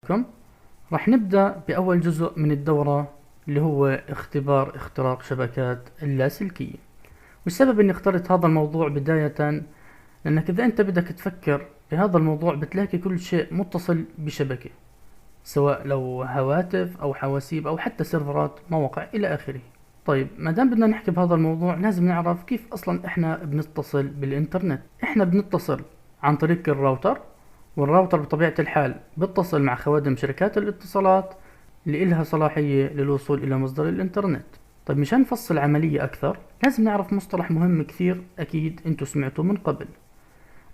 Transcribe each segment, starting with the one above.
فيكم. راح نبدأ بأول جزء من الدورة اللي هو اختبار اختراق شبكات اللاسلكية. والسبب اني اخترت هذا الموضوع بداية لانك اذا انت بدك تفكر بهذا الموضوع بتلاقي كل شيء متصل بشبكة، سواء لو هواتف او حواسيب او حتى سيرفرات مواقع الى اخره. طيب ما دام بدنا نحكي بهذا الموضوع لازم نعرف كيف اصلا احنا بنتصل بالانترنت. احنا بنتصل عن طريق ال router، وال router بطبيعة الحال بيتصل مع خوادم شركات الاتصالات اللي إلها صلاحية للوصول إلى مصدر الإنترنت. طيب مشان نفصل عملية أكثر لازم نعرف مصطلح مهم كثير أكيد أنتم سمعتوه من قبل،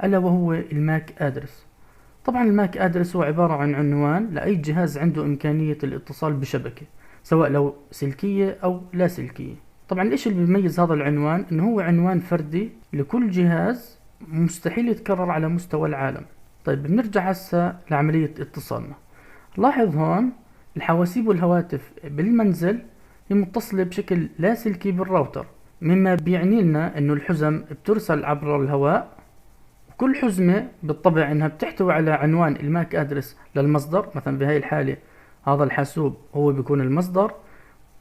ألا وهو ال MAC address. طبعا ال MAC address هو عبارة عن عنوان لأي جهاز عنده إمكانية الاتصال بشبكة، سواء لو سلكية أو لا سلكية. طبعا الإشي اللي بيميز هذا العنوان إنه هو عنوان فردي لكل جهاز، مستحيل يتكرر على مستوى العالم. طيب بنرجع هسه لعملية اتصالنا. لاحظ هون الحواسيب والهواتف بالمنزل هي متصلة بشكل لاسلكي بالراوتر، مما بيعني لنا انه الحزم بترسل عبر الهواء، وكل حزمة بالطبع انها بتحتوي على عنوان ال MAC address للمصدر. مثلا بهاي الحالة هذا الحاسوب هو بيكون المصدر،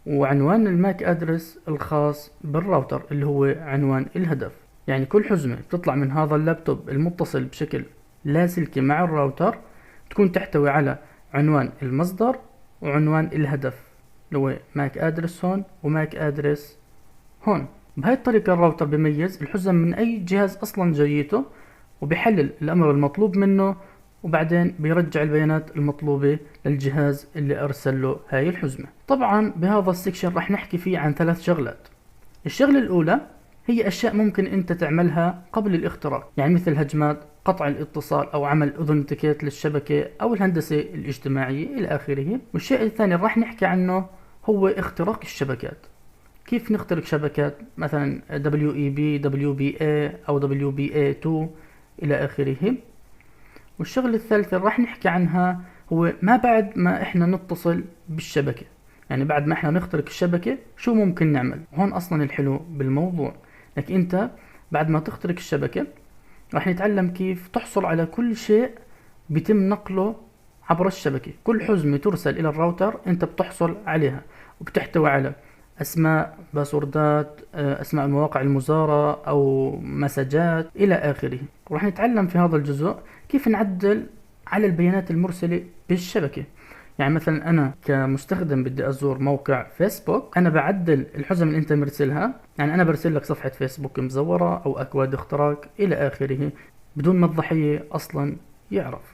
وعنوان ال MAC address الخاص بالراوتر اللي هو عنوان الهدف. يعني كل حزمة بتطلع من هذا اللابتوب المتصل بشكل لاسلكي مع الراوتر تكون تحتوي على عنوان المصدر وعنوان الهدف اللي هو MAC address هون و MAC address هون. بهاي الطريقة الراوتر بيميز الحزم من اي جهاز اصلا جايته، وبيحلل الامر المطلوب منه، وبعدين بيرجع البيانات المطلوبة للجهاز اللي ارسل له هاي الحزمة. طبعا بهذا ال section رح نحكي فيه عن ثلاث شغلات. الشغلة الاولى هي اشياء ممكن انت تعملها قبل الاختراق، يعني مثل هجمات قطع الاتصال او عمل authenticate للشبكة او الهندسة الاجتماعية الى اخره. والشيء الثاني اللي راح نحكي عنه هو اختراق الشبكات، كيف نخترق شبكات مثلا WEP WPA او WPA2 الى اخره. والشغلة الثالثة اللي راح نحكي عنها هو ما بعد ما احنا نتصل بالشبكة، يعني بعد ما احنا نخترق الشبكة شو ممكن نعمل. هون اصلا الحلو بالموضوع انك انت بعد ما تخترق الشبكة راح نتعلم كيف تحصل على كل شيء بيتم نقله عبر الشبكة. كل حزمة ترسل إلى الراوتر أنت بتحصل عليها، وبتحتوي على أسماء باسوردات، أسماء المواقع المزارة أو مسجات إلى آخره. وراح نتعلم في هذا الجزء كيف نعدل على البيانات المرسلة بالشبكة. يعني مثلا أنا كمستخدم بدي أزور موقع فيسبوك، أنا بعدل الحزم اللي أنت مرسلها، يعني أنا برسل لك صفحة فيسبوك مزورة أو أكواد اختراق إلى آخره بدون ما الضحية أصلا يعرف.